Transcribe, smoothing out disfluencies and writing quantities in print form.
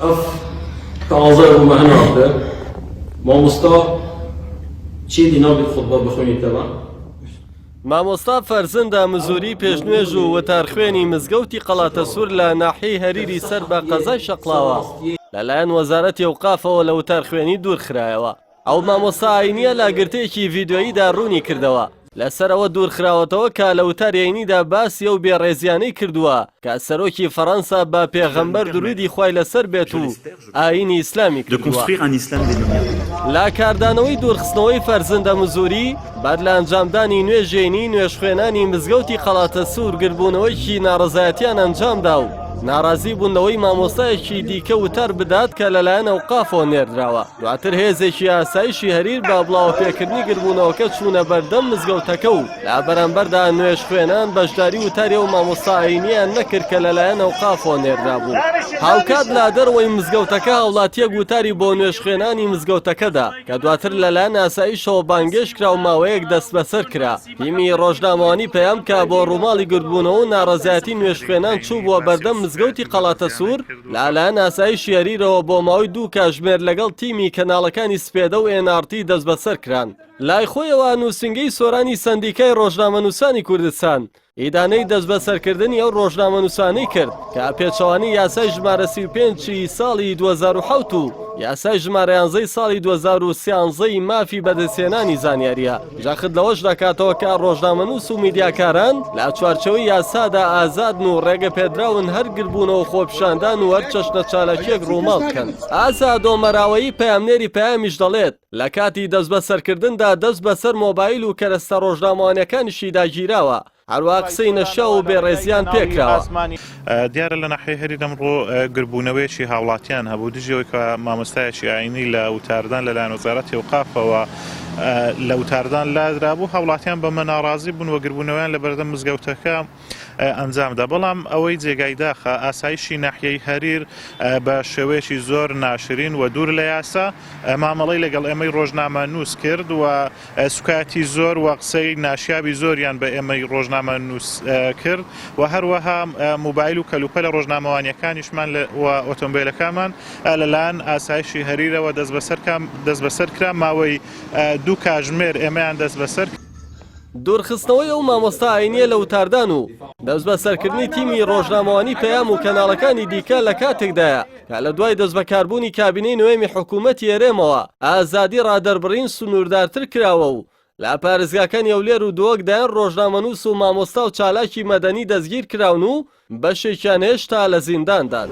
ئەف تازە بوو مە هەناردە مامۆستا چێدی نابێت خوتبە بخوێنیتەوە. مامۆستا فەرزندە مزوری پێشنوێژ و وتارخوێنی مزگەوتی قەڵاتەسوور لە ناحیەی هەریری سەر بە قەزای شەقڵاوە لەلایەن وەزارەتی ئەوقافەوە لە وتارخوێنی دوورخرایەوە. ئەو مامۆستا ئاینییە لە گرتەیەکی ڤیدیۆییدا ڕوونی کردەوە، لەسەر ئەوە دوورخراوەتەوە کە لە وتاری ئەینیدا باسی ئەو بێڕێزیانەی کردووە کە سەرۆکی فەڕەنسا بە پێغەمبەر دروودی خوای لەسەر بێت و ئایینی ئیسلامی کردووە. لە کاردانەوەی دوورخستنەوەی فەرزندە مزوری، بەر لە ئەنجامدانی نوێژی ئەینی نوێژخوێنانی مزگەوتی قەڵاتەسوور گردبوونەوەیەکی ناڕەزایەتیان ئەنجامدا و ناڕازی بوون لەوەی مامۆستایەکی دیکە وتار بدات کە لەلایەن ئەوقافەوە نێردراوە. دواتر هێزێکی ئاسایشی هەریر بە بڵاوەپێکردنی گردبوونەوەکە چوونە بەردەم مزگەوتەکە و لە بەرامبەردا نوێژخوێنان بەشداری وتاری ئەو مامۆستا ئایینییان نەکرد کە لەلایەن ئەوقافەوە نێردرابوو. هاوکات لە دەرەوەی مزگەوتەکە هاوڵاتییەک وتاری بۆ نوێژخوێنانی مزگەوتەکە دا کە دواتر لەلایەن ئاسایشەوە بانگێشت کرا و ماوەیەک دەستبەسەر کرا. تیمی ڕۆژنامەوانی پەیام کە بۆ ڕووماڵی گردبوونەوە و ناڕەزایەتی نوێژخوێنان چووبووە بەردەم مزگەوتی قەڵاتەسوور، لەلایەن ئاسایشی هەریرەوە بۆ ماوەی دوو کاژمێر لەگەڵ تیمی کەناڵەکانی سپێدە و ئێن ئاڕ تی دەستبەسەر کران. لای خۆیەوە نووسینگەی سۆرانی سەندیکای ڕۆژنامەنووسانی کوردستان ئیدانەی دەستبەسەرکردنی ئەو ڕۆژنامەنووسانەی کرد کە پێچەوانەی یاسای ژمارە 35 ی ساڵی 2007 و یاسای ژمارە 11 ی ساڵی 2013 ی مافی بەدەستهێنانی زانیارییە. جەخت لەوەش دەکاتەوە کە ڕۆژنامەنووس و میدیاکاران لە چوارچێوەی یاسادا ئازادن و ڕێگەپێدراون هەر گردبوونەوە و خۆپیشاندان و هەر چەشنە چالاکییەک ڕووماڵ بکەن. ئازاد ئۆمەراوەیی پەیامنێری پەیامیش دەڵێت، لە کاتی دەستبەسەرکردندا دەست بەسەر مۆبایل و کەرەستە ڕۆژنامەوانیەکانیشیدا گیراوە، هەروەها قسەی نەشیاو و بێڕێزیان پێکراوە. دیارە لە ناحیەی هەریر ئەمڕۆ گربوونەوەیەکی هاوڵاتیان هەبوو دژی ئەوەی کە مامۆستایەکی ئاینی لە وتاردان لەلایەن وەزارەتی ئەوقافەوە لە وتاردان لادرابوو، هاوڵاتیان بەمە ناڕازی بوون و گربوونەوەیان لەبەردەم مزگەوتەکە ئەنجامدا، بەڵام ئەوەی جێگای داخە ئاسایشی ناحیەی هەریر بە شێوەیەکی زۆر ناشرین و دوور لە یاسا مامەڵەی لەگەڵ ئێمەی ڕۆژنامەنووس کرد و سوکایەتی زۆر و قسەی ناشیاوی زۆریان بە ئێمەی ڕۆژنامەنووس کرد و هەروەها موبایل و کەلوپەلە ڕۆژنامەوانیەکانیشمان و ئۆتۆمبیلەکانمان لەلایەن ئاسایشی هەریرەوە دەستبەسەر کرا ماوەی دوو کاژمێر ئێمەیان دەستبەسەر دوورخستنەوەی ئەو مامۆستا ئاینییە لە وتاردان و دەستبەسەرکردنی تیمی ڕۆژنامەوانی پەیام و کەناڵەکانی دیکە لە کاتێکدایە کە لە دوای دەستبەکاربوونی کابینەی نۆیەمی حکوومەتی هەرێمەوە ئازادی ڕادەربڕین سنووردارتر کراوە و لە پارێزگاکانی هەولێر و دهۆک دەیان ڕۆژنامەنووس و مامۆستا و چالاکی مەدەنی دەستگیرکراون و بەشێکیان هێشتا لە زینداندان.